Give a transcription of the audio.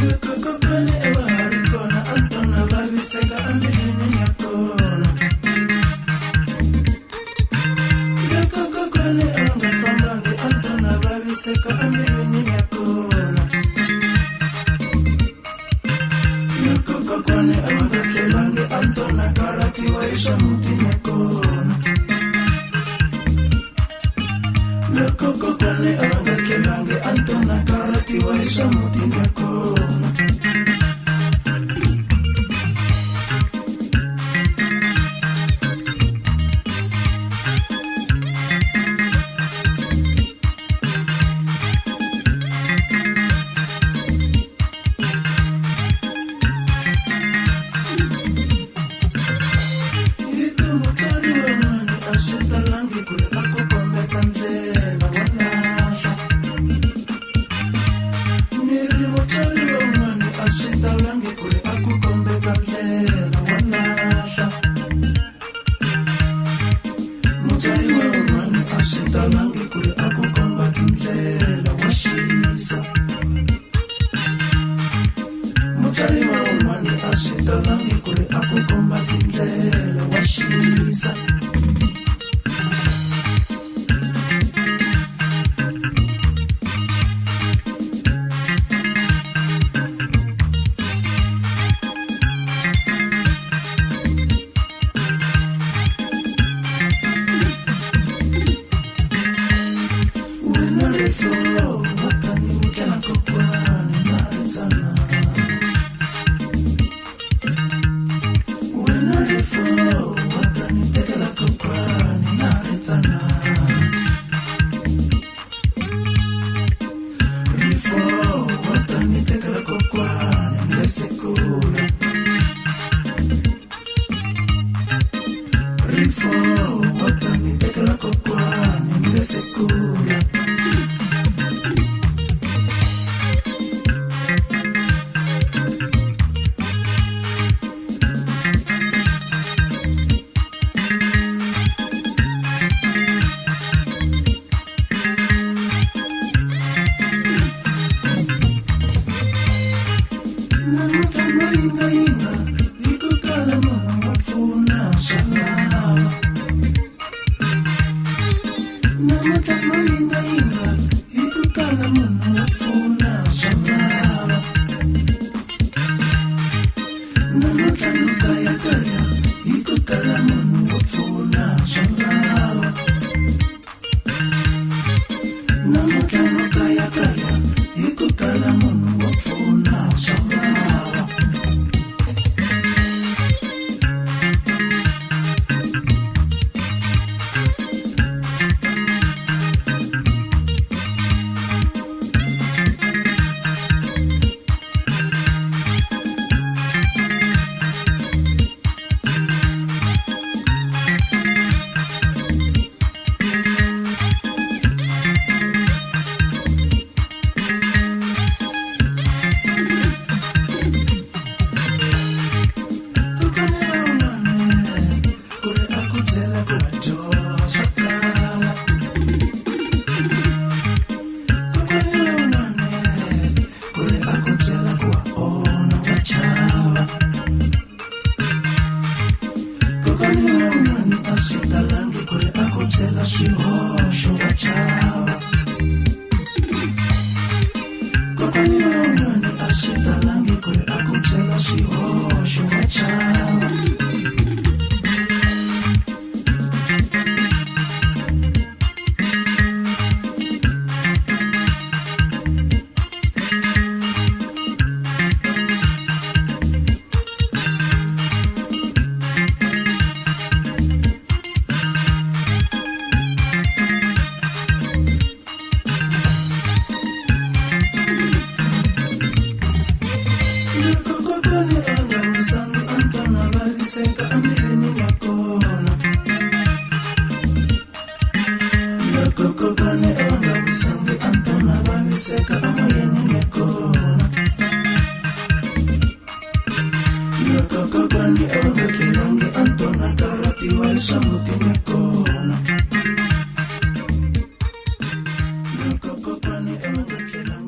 Loko kokwana a va ha ri kona a ni tona vaviseka embilwini ya kona. Loko kokwana a va nga fambangi a ni tona vaviseka embilwini ya kona. Loko kokwana a va nga tlelangi a ni tona karhatiwa hi swa mutini ya kona. Loko kokwana a va nga tlelangi a ni tona karhatiwa hi swa mutini ya kona. Hi ku mutswari wun'wana a swi talangi ku ri a ku kombeta ndlela wa lahla. Ni ri mutswari wun'wana a swi talangi ku ri a ku kombeta ndlela wa lahla. Mutswari wun'wana a swi talangi ku ri a ku komba tindlela wa xisa. Mutswari wa un'wana a swi talangi ku ri a ku komba tindlela wa xisa. Wena rifuwo wa tani wu tlela kokwani na ri tsanana. Wena rifuwo wa tani tekela kokwani na ri tsanana. Rifuwo wa tani tekela kokwani ni se kula. Rifuwo wa tani tekela kokwani ni se kula. Namuntlha no yingayinga hi ku kala munhu wo pfuna swa lava. Namuntlha no yingayinga hi ku kala munhu wo pfuna swa lava. Namuntlha no kayakaya hi ku kala munhu wo pfuna swa lava. Namuntlha no kayakaya hi ku kala munhu wo pfuna swa vava. Kokwana wa un'wana ku ri a ku byela ku wa dyoha swa kala. Kokwana wa un'wana ku ri a ku byela ku wa onha wa chava. Kokwana wa un'wana a swi talangi ku ri a ku byela swihoxo wa chava. Kokwana wa un'wana a swi talangi ku ri a ku byela swihoxo wa chava. Loko kokwana a nga wisangi a ni tona vaviseka embilwini ya kona. Loko kokwana a nga wisangi a ni tona vaviseka emoyeni ya kona. Loko kokwana a nga tlelangi a ni swa mutini ya kona. Loko kokwani a va nga tlelanga.